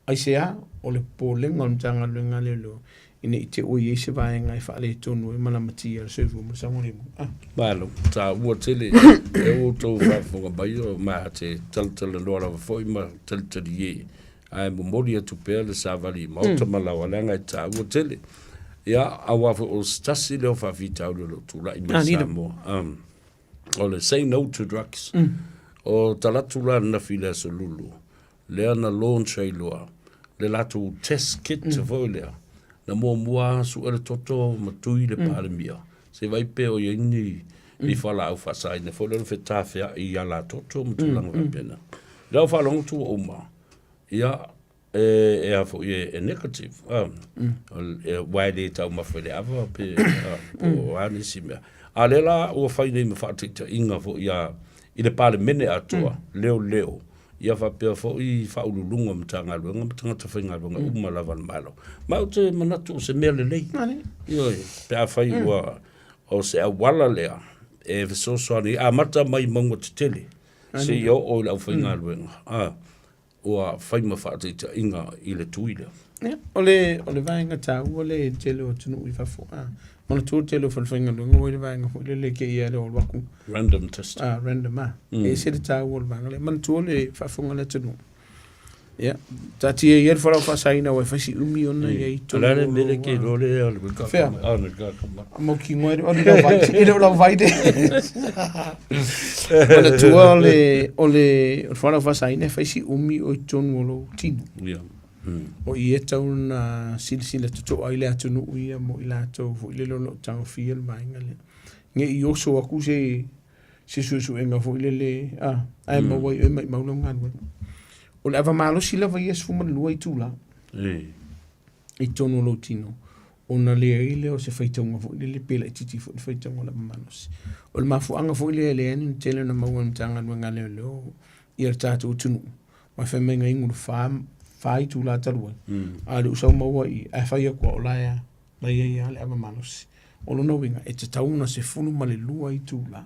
Aisea? O le popolega o le Matagaluega a Leoleo ina i te i ua i ai se vaega e faaletonu ai ma lamatia le soifua ma le saogalemu. Ah. Malo, taua tele e ua outou faafofoga mai o ma te talatalanoa lava foi ma talitalie ae momoli atu pea le savali i maota ma laoa leaga e taua tele. Ia, aua foi o se tasi lea o faafitauli o lo o tulai mai Samoa. O le say no to drugs. O talaatu la ananafi i le Aso Lulu, lea na launch ai loa le latou test kit foi lea, na muamua sue le toto ma tui le Palemia, se i vaai pe o i ai ni ni fualaau faasaina foi lea o le fetafeai i ala toto ma tulaga faapena. I lau faalogo atu ua uma, ia, e a foi e negative, aua e le taumafa i le ava pe po o a nisi mea. A o lea la ua fai nei ma faataitaiga foi a i le Palemene atoa, leoleo, ia faapea foi Faauluuluga o Matagaluega ma tagata faigaluega uma lava a le Malo. Ma ou te manatu o se mea lelei, ioe, pe afai ua o se auala lea e fesoasoani, amata mai mauga tetele seia oo i le aufaigaluega, a, ua fai ma faataitaiga i le tui lea. Ia, o le, o le vaega taua lea i le tele o atunuu i fafo. A, manatua le tele o falefaigaluega ua i le vaega foi lele ke ia le o alu atu. Random test. A, random a. E ese le taua o le vaega lea. Manatua le faafofoga a le atunuu. Ia, taatia ia le fualaau faasaina aua e fai si umi ona i ai i totonu O le a le mea lea ke iloa lea le weka Fea? A, le ka ka ma. Mautinoa e le o ni lau vai, e le o lau vai le. Manatua o le, o le, o le fualaau faasaina e fai si umi o i totonu o lou tino. Ia. O i e tatau ona silasila totoa ai le atunuu ia mo i latou foi lele o lo o tagofia le vaega lea. Ne i oso atu se se suesuega foi lele, a, ae maua ai oe maimau lau galuega. O le ava malosi lava ia 12 itula i totonu o lou tino, ona leai lea o se faitauga foi lele pe laitiiti foi le faitauga o le ava malosi. O le mafuaaga foi lea e leai ni tele ona maua e le Matagaluega a Leoleo ia le tatou atunuu, aua fai mai na inu le fa itula talu ai, a o lea ua sau maua i i, ae fai atu lava o la e a, la e i ai lava le ava malosi. O lona uiga, e tatau ona 12 itula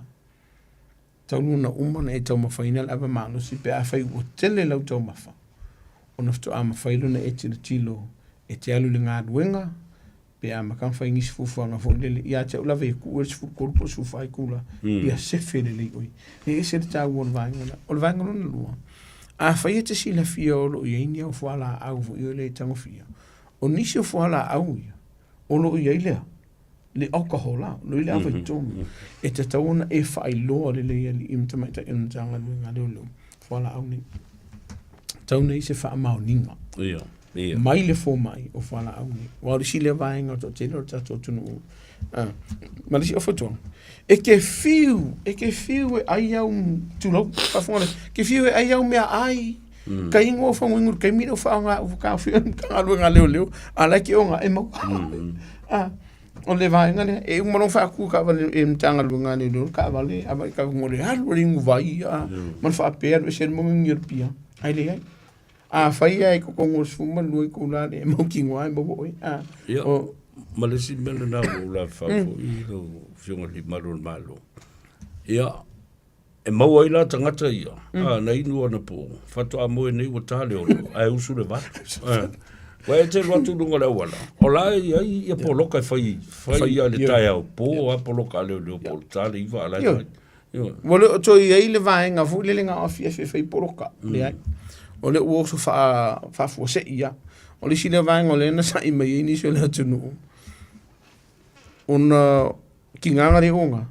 talu ona uma ona e taumafaina le ava malosi pe afai ua tele lau taumafa, ona faatoa mafai lea ona e tilotilo e te alu i le galuega pe a maka ona fai nisi fuafuaga foi lele ia te au lava e tuu ai le 13 po o le 14 itula ia sefe lelei oe. E ese le taua o le vaega lea. O le vaega lona lua, afai e te silafia o lo o i ai ni au fualaau foi lea e tagofia, o nisi o fualaau ia o lo o i ai lea le alcohol la, lo i le ava i totonu, e tatau ona e faailoa lelei i alii ma tamaitai o le Matagaluega a Leoleo, fualaau nei. Tatau ona i ai se faamaoniga. Ia, ia. Mai le fomai o fualaau nei. Aua o le isi lea vaega o le toatele o le tatou atunuu. Ah, ma le isi o fautuaga, e te fiu, e te fiu e ai au, tulou, faafofoga lelei, e te fiu e ai au meaai, Ka ingoa o Faguinu i le taimi lea o faaaoga ua taofia e le Matagaluega a Leoleo, a o la e te oga e maua. A, o le vaega lea, e uma loa ona faatu le taavale e le Matagaluega a Leoleo le taavale, a vaai i taavale e alu i le inuvai a ma le faapea alu ese ai le moni o le pia, ae leai. Afai lava i totonu o le 12 itula lea e mautinoa e maua oe. A, Ia, o, ma le isi mea lena ua ou laufau foi i lau Afioga i le Malu o le Malo. Ia, E maua ai la tagata ia, a, na inu anapo, faatoa moe nei ua ta le 6, ae usu le 8. Ua e te alu atu i luga o le auala, o la e i ai ia poloka e fai, fai ia le taeao po a poloka a leoleo po o le ta le 9 a la e fai. Ua le o toe i ai le vaega foi lele na o afiafi e fai poloka, leai. O lea ua oso faafuasei lava. O le isi lea vaega o lea na sa'i mai ai nisi o le atunuu, ona tiga na le oga,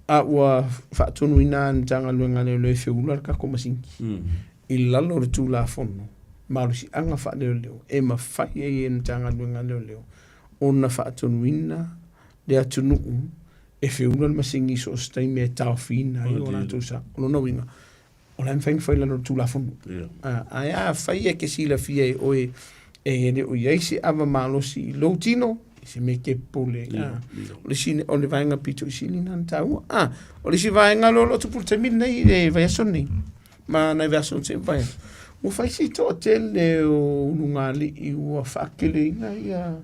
a ua faatonuina lava e le Matagaluega a Leoleo e feula le tatou masini i lalo o le Tulafono Malosiaga Faaleoleo e mafai ai e le Matagaluega a Leoleo ona faatonuina le atunuu e feula le masini i so o se taimi e taofiina ai o latou sa. O lona uiga, o la e mafai ona fai i lalo o le Tulafono. Ae afai e te silafia e oe e le o i ai se ava malosi i lou tino, i se mea e te popole ai. O le isi, o le vaega pito i sili lena na taua. O le isi vaega lea o lo o tupu i le taimi lenei i le vaiaso lenei, ma nai vaiaso ua mavae atu, ua fai si toatele o ulugalii ua faateleina ia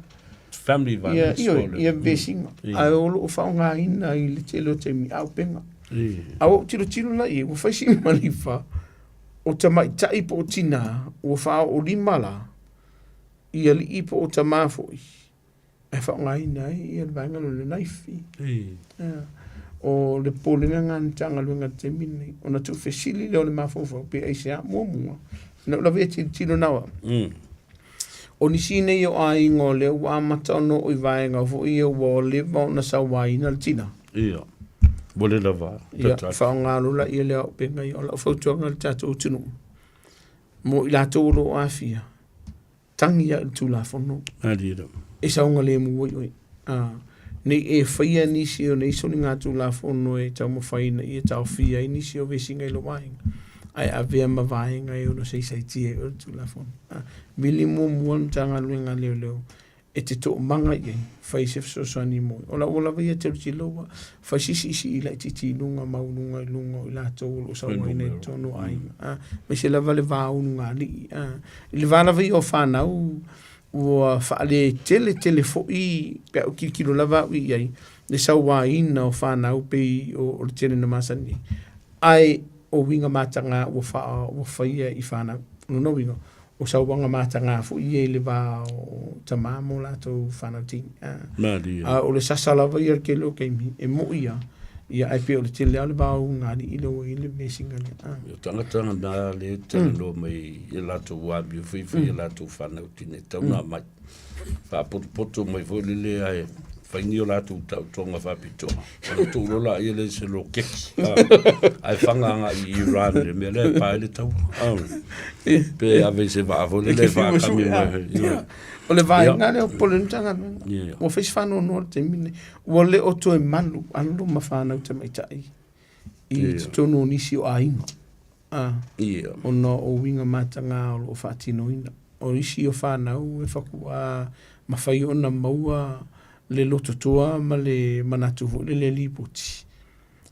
Family violence. Ia, ioe, ia vesiga. Ae o lo o faaaogaina i le tele o taimi auupega. A ua ou tilotilo la i ai, ua fai si malifa o tamaitai po o tinā ua faaoolima la i alii po o tamā foi e faaaogaina ai ia le vaega lea o le naifi. O le popolega lena a le Matagaluega i le taimi lenei, ona tuufesili lea o le mafaufau pe aisea. Muamua, na ou lava ia tilotilo na o au. O nisi nei o aiga o lea ua amata ona oo i vaega foi ia ua leva ona sauaina le tina. Ia, ua le lava. Ia, faaaoga loa laia le auupega ia. O lau fautuaga i le tatou atunuu, mo i latou o lo o aafia, tagi lava i le Tulafono e saogalemu ai oe. Ne i e faia nisi o nei soligatulafono e taumafai ina ia taofia ai nisi o vesiga i lou aiga, ae avea ma vaega e ono saisaitia ai oe le Tulafono. Vili muamua le Matagaluega a Leoleo e te toomaga i ai, fai se fesoasoani mo oe. O lau lava ia tilotilo ua fai si siisii laitiiti i luga maualuga i luga o i latou o lo o sauaina i totonu o aiga, aemaise lava le va ulugalii. I le va lava ia o fanau ua faaletele tele foi pe a ou tilotilo lava au i ai le sauaina o fanau pei o le tele na masani ai, ae o uiga mataga ua ua faia i fanau. O lona uiga, o sauaga mataga foi ia i le va o tama ma o latou fanau teine. A o le sasa lava ia o le tele o taimi, e moi lava, ia ae pei o le tele lava o le va o ulugalii lea ua i ai le vesiga lea. O tagata na lea e talanoa mai i latou amio faifai a latou fanau teine e tatau ona aumai. Faapotopoto mai foi lele ae fai ni o latou taotoga faapitoa ona tuu loa laia lea i se loketi ae faga agai i Iran i le mea lea e pa ai le taua. Pe ave i se vaa foi lele e faakami mai. O le vaega lea o popole ai le Matagaluega. Ua fai si faanoanoa i le taimi lenei. Ua le o toe malu alo ma fanau tamaitai i totonu o nisi o aiga. Ona o uiga mataga o lo o faatinoina. O isi o fanau e faatoa mafai ona maua le lototoa ma le manatu foi lele e lipoti,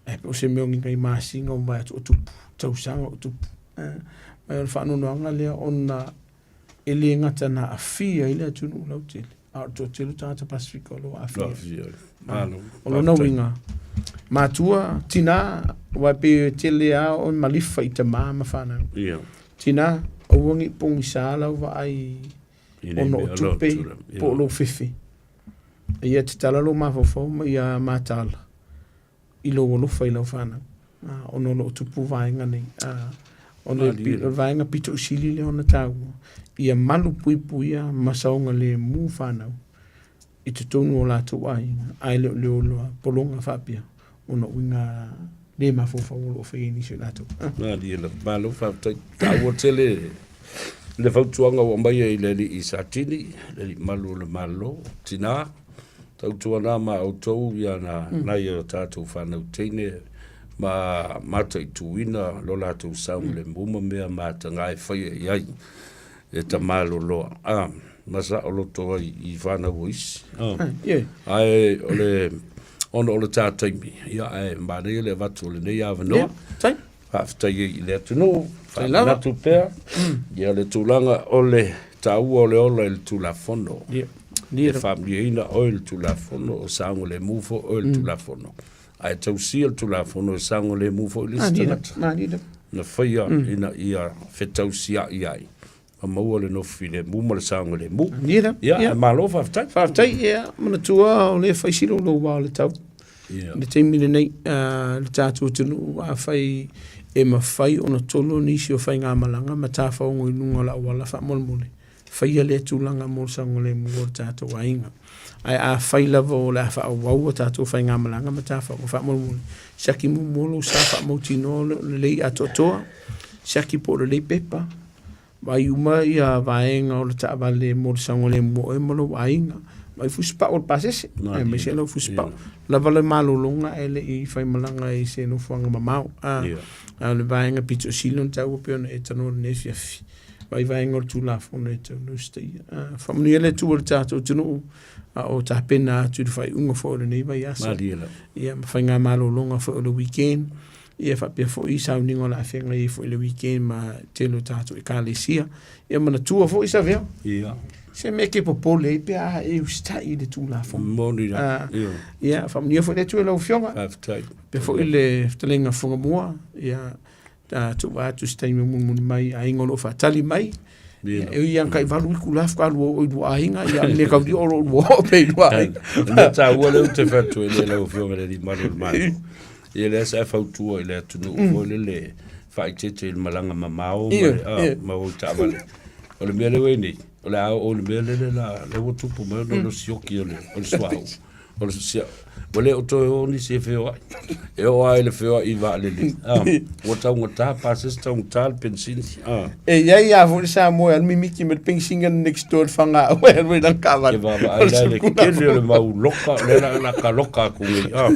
ae pe o se mea o ni nai masina ua mavae atu o tupu, tausaga o tupu. Ma o le faanoanoaga lea ona e le gata na aafia ai le atunuu lautele, a o le toatele o tagata Pasefika o lo o aafia. O lona uiga, matua, tinā, aua e pei e tele lava o malifa i tamā ma fanau. Tinā, aua ne i pogisa lau vaai ona o tupe po o lou fefe. Ia tatala lou mafaufau ma ia mataala i lou alofa i lau fanau, ona o lo o tupu vaega nei. O le vaega pito i sili lea ona taua, ia malu puipuia ma saogalemu fanau i totonu o latou aiga, ae le o le ola pologa faapea ona o uiga le mafaufau o lo o faia e nisi o latou. Malie lava, malo faafetai. Taua tele le fautuaga ua aumaia i le alii Satini, le alii malu o le Malo, tina, tautuana ma outou ia na nai o tatou fanau teine ma mataituina lo latou saogalemu ma mea mataga e faia i ai e tamaloloa ma saoloto ai i fanau o isi. Ae o le ona o le ta taimi, ia ae manaia le avatu o lenei avanoa. Faafetai ai i le atunuu, faamanatu pea ia le tulaga o le taua o le ola i le Tulafono. E faamalieina oe i le Tulafono, o saogalemu foi oe i le Tulafono. Ae tausia le Tulafono e saogalemu foi le isi tagata. Na faia ina ia fetausiai ai. Ma maua le nofo filemu ma le saogalemu. Ia, ae malo faafetai. Faafetai, ia, manatua o lea e fai sili o lou ao le tau. I le taimi lenei, le tatou atunuu, afai e mafai ona tolo nisi o faigamalaga ma tafaogo i luga o le auala faamolemole, faia lea tulaga mo le saogalemu o le tatou aiga. Ae afai lava o le a faaauau a tatou faigamalaga ma tafaogo, faamolemole, siaki muamua lou sa faamautinoa o lo o lelei atoatoa, siaki po o lelei pepa, Vaai uma ia vaega o le taavale mo le saogalemu o oe ma lou aiga. Vaai fusipau o le pasese, aemaise lau fusipau. Lava le malologa ae le i faimalaga i se nofoaga mamao. A o le vaega pito sili ona taua pei ona e tanoa i lenei afiafi. Vaai vaega o le Tulafono e tatau ona usitaia. Faamanuia le Atua i le tatou atunuu a o tapena atu i le faaiuga foi o lenei vaiaso. Ia ma faigamalologa foi o le weekend. Ia faapea foi i sauniga o le a feagai ai foi i le weekend ma le tele o tatou ekalesia. Ia manatua foi Savea. Ia. Se mea e te popole ai pe a e usitai i le Tulafono. Moni la. Ia. Ia, faamanuia foi le Atua i lau Afioga. Faafetai. Faapea foi le fetalaiga Fugamua. Ia, tatou atu se taimi mulimuli mai aiga o lo o faatali mai. Ia, e ui lava ina tai 8 itula faatoa lua oo i lua aiga, ia a o le mea tau o lo o lua oo pea i lua aiga. O le mea taua lea ou te fai atu ai nei lau Afioga i le Alii Malu o le Malo, ia lea sa e fautua i le atunuu foi lele faaeteete i le malaga mamao ma le, ah, ma o i taavale. O le mea lea ua i ai nei, o le a oo i le mea lele la, lea ua tupu mai ona o le sioki o le, o le suauu. O le sia, ua le o toe o nisi e feoai. E oo lava i le feoai i vaalele, ah, ua taugata pasese, taugata le penisini. Ah. E i ai lava foi le Samoa e alu mimiti ma le penisini ana next door i le Fagaaua e alu ai lana taavale. Ke vaavaai la i le tele o le mau loka, lea la, la ka loka aku nei. Ah,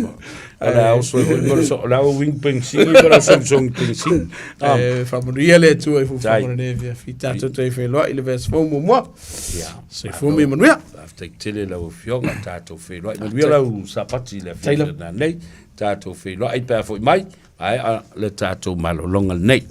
o le a oso ai foi ma le so, o le a wing penisini ma le sogisongi penisini. Ah. E faamanuia le Atua i fuafuaga o lenei afiafi. Tatou toe feiloai i le vaiaso fou muamua. Ia. Soifua ma ia manuia. Faafetai tele lau Afioga, tatou feiloai. Manuia lau Sapati i le afiafi nanei. Tatou feiloai pe a foi mai, maea le tatou malologa lenei.